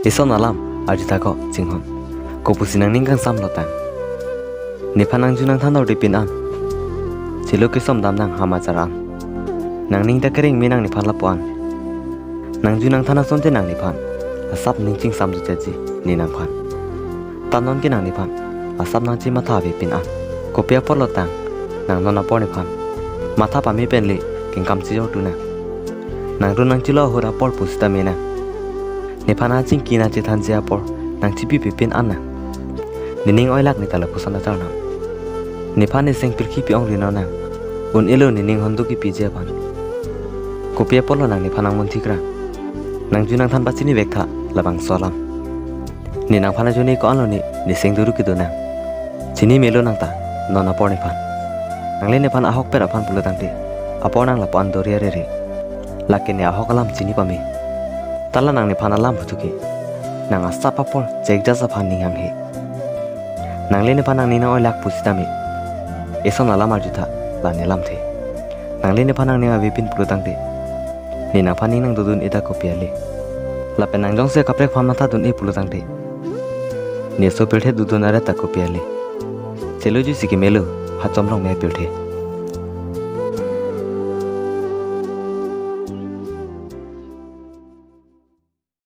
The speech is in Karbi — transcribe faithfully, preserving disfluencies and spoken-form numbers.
Eson alam arju thak ko chinghon. Kopusi nangning kangsamlo tang. Nephan nangjui nangthan dorde pin an. Chelo kesom damnang hamachar an. Nangning ta kereng me nang nephan lapu an. Nangjui nangthan asonte nang nephan asap ning chingsam jutji ne nangphan. Ta non ke nang nephan asap nangchematha ave pin an. Kopi apotlo tang nang non apor nephan matha pame pen le kengkam chejor tu nang. Nang ru nangchelo ahut apor pusitame nang nephan achingki nangchethanji apor nangchepipe pin an nang. Nening oilak ne ta lapuson achar nang. Nephan neseng pirkhi pi-ong ri non nang. Un-elo nening honduk kipiji aphan. Kopi apotlo nang nephan nangmun thik ra. Nangjui nangthan pachini vek tha labangso alam. Ne nangphan ajoine ko-anlo ne neseng duru kedo nang. Chini melo nang ta non apor nephan. Nangle nephan ahokpet aphan pulo tangte apor nang lapu an dori arere. Lake ne ahok alam chini pame. Ta la nang nephan alam putu ke nang asap apor chekjas aphan ning hanghe. Nangle nephan nangning nang oilak pusitame eson alam arju tha, la ne lamthe. Nangle nephan nangning ave pin pulo tangte ne nangphan ning nangdodun-e ta kopi ale. Lapen nang jongsi kaprek aphan matha dun-e pulo tangte ne so pirthe dodun aret ta kopi ale. Chelo jusi kemelo hachom rong me pirthe.